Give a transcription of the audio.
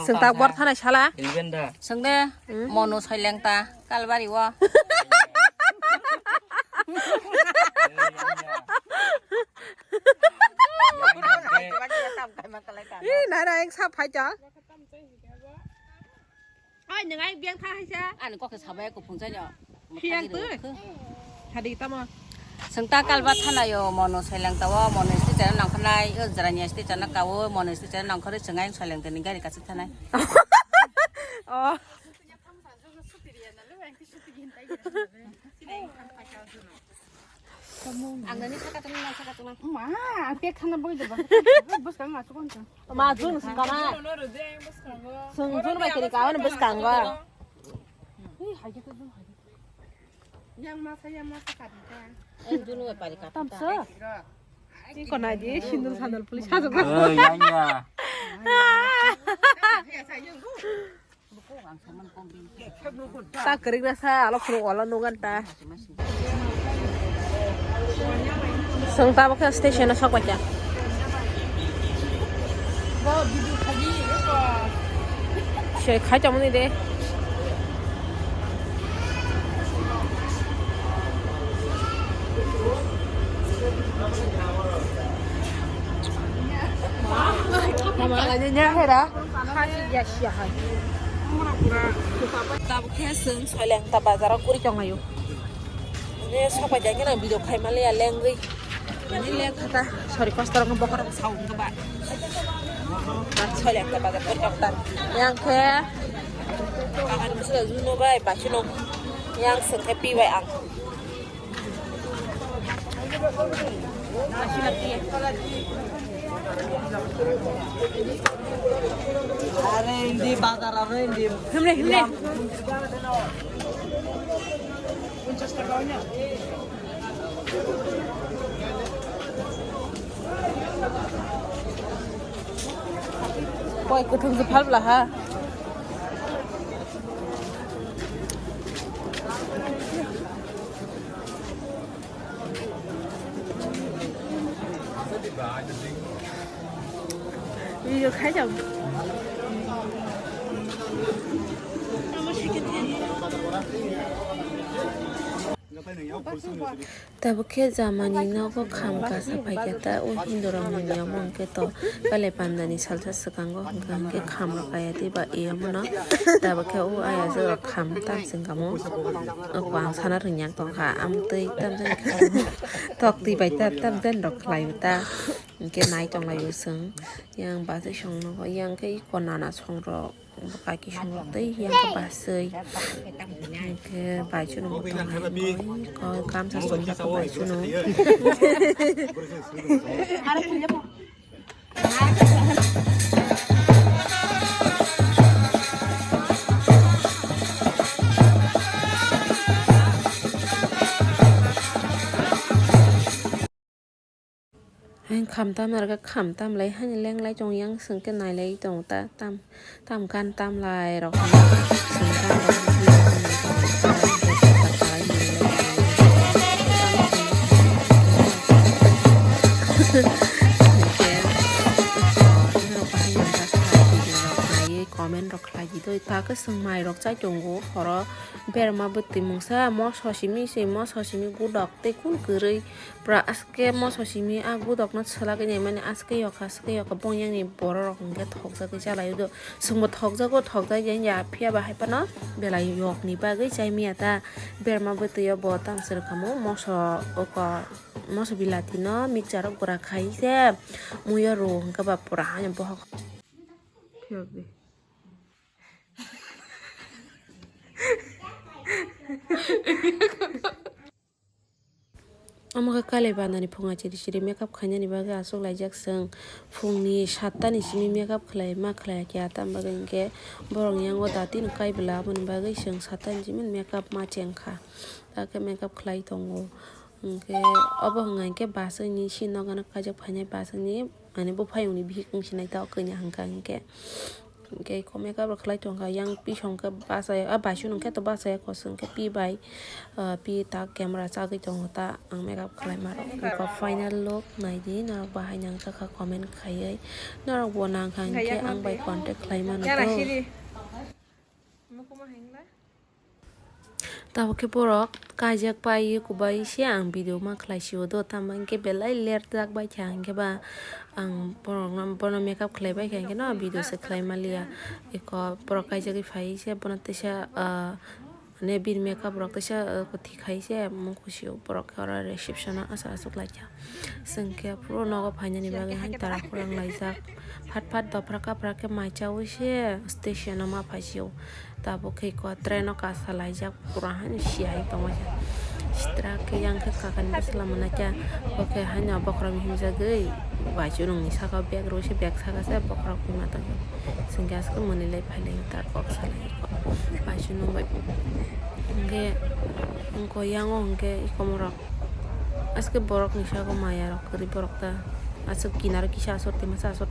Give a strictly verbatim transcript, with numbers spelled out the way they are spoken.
Chwng tak bor thanai sala. Swng de, hmm? Mono soileng ta, Kalbari o. Ih, nai nai, sa phai ta. Oi, nung ai biang tha hai sa. Ani kok sabai ko phung sa nyo. Phiang tu. Hadi tamo. Sengta kalba thana yo mono seleng tawo mono sti chana nangkhanai yo jaranya sti chana kawo mono sti chana nangkhari sengai seleng teni gari kasik thanai. Oh. Ang nani saka tengah, saka tengah. Ma, ang pek khana boy de ba. Bus kang ngasuk kon. Ma, jun sing kana. Sung jun bai kiri kawan bus kang ba. Hei, hai gitu, hai gitu. Yang masa, yang masa kadi kan. Eh, jun bai pari kata. Tamsa. Iko nai di, sindul sandal police hajar. Oh, yang ya. Ta kwrwiknasa alok phuru wala nugan ta. Chwng tabuk khe station o sok bacha. Se khai tongmani de. Mama, nya hera. Khasi ya sia hai. Tabuk khe chwng Soilengta bazar o kwrwi tong laio. Ani sok bai khe nang video khai maliya lengwi. Ani leng khata. Sorry, pastor ang bokhorok saung khe ba. Soilengta bazar kwrwi tong ta. Yang khe. Ang sila juno bai, basino. Yang sengkhe pi bai ang. Are hindi bazar, are hindi. Himre, himre. Koi kuthum se phal bla ha. Video khai jam. Tabuk khe jamani nogo kham kasa phaikha ta, o Hindu rokni niyom hwnkhe to belai pandani salsa swkango hwnkha hwnkhe kham rok kaya tei ba iyamo no. Tabuk khe o ayajwk rok kham tam swngamo. O kwang sana rwngya tongkha, amtwi tamjani kham tok twi bai ta tamjani rok khlai ta. Hwnkhe nai tonglaio chwng. Yang bachai song nogo, yang khe iko nana song rok. Bo kaki song rok tei yang khe bachai. Hwnkhe baichwno bo tong hai koi, koi gamsa song khe baichwno. Ang kham tam narwkha, kham tam lai hani leng lai tong yang, chwng khe nai lai tong ta, tam, tam gan tam lai rok. Chwng gan rok. Comment rok khlai di doi, ta khe chwng mai rok chai tongo, horo berma bwtwi mungsa, moso simi se, moso simi gudok tei kun kwrwi. Pura aske moso simi a gudokno swlagwi naimani aske yokha, aske yokha, bong yang ni borok rok hwnkhe thokjagwi chalaio do. Chwngbo thokjago, thokjagwi ya, phiya ba hai phano belai yok ni bagwi chai manya ta. Berma bwtwi o bo tamo se rwkha mo moso oko, moso bilati no mixture o gura khai se muiyo ro hwnkhe ba pura hani bohok. Omo khe kali bandani phunga chiri chiri makeup khainani bagwi achuk laijak chwng. Phungni satta ni simi makeup khlai ma khlai khe, tam bagwi hinkhe borokni yango dati no kai bwla, aboni bagwi chwng satta ni simi makeup ma chengkha. Takhe makeup khlai tongo. Hinkhe obo hwnka hinkhe bachai ni si nogo no kaijak phainai bachai ni. Ani buphayungni bihik wngsinai ta o kanya hwnkha hinkhe. Hwnkhe iko makeup rok khlai tongkha, yang pi songkhe bachaya, ah, baisu nungkhe to bachaya, kosong khe pi bai, ah, pi ta camera chagwi tongo ta, ang makeup khlai ma rok. Iko final look naidi, norok bahai nang kha comment khaiwi, norok bo nang kha hwnkhe ang bai contact khlai mano to. Tabuk khe borok kaijak pai kubai se ang video ma khlai sio do, tamo hwnkhe belai ler jak bai kha, hwnkhe ba ang borok no, bono makeup khlai bai kha, hwnkhe no video se khlai ma liya. Eko borok kaijagwi phai se bono teisa, ah, mane bini makeup rok teisa, ah, kwthwi khai se mung kusio borok khe oro reception o aswk aswk lai kha. Chwng khe phuru nogo phainani bagwi hain tara khorang laijak. Phat phat dophra kaphra khe mai chaui se station o ma phaisio. Tabuk khe ko train o kasa laijak, pura haino siyai tongma khe. Sitra khe yang khe kakani bwsla mwnakhe, bo khe haino bokhorok himjagwi bai chwrwngni saka o bag rwui se bag saka se bokhorok hima tongkhe. Chwng khe aswk mwnwi lai phailai ta kok salai ko. Bai chwrwng bai. Hwnkhe wngkha yang o hwnkhe iko morok. Aske borok ni saka o maya rok kwrwi borok ta. Aswk kinaro kisa aswk twi masa aswk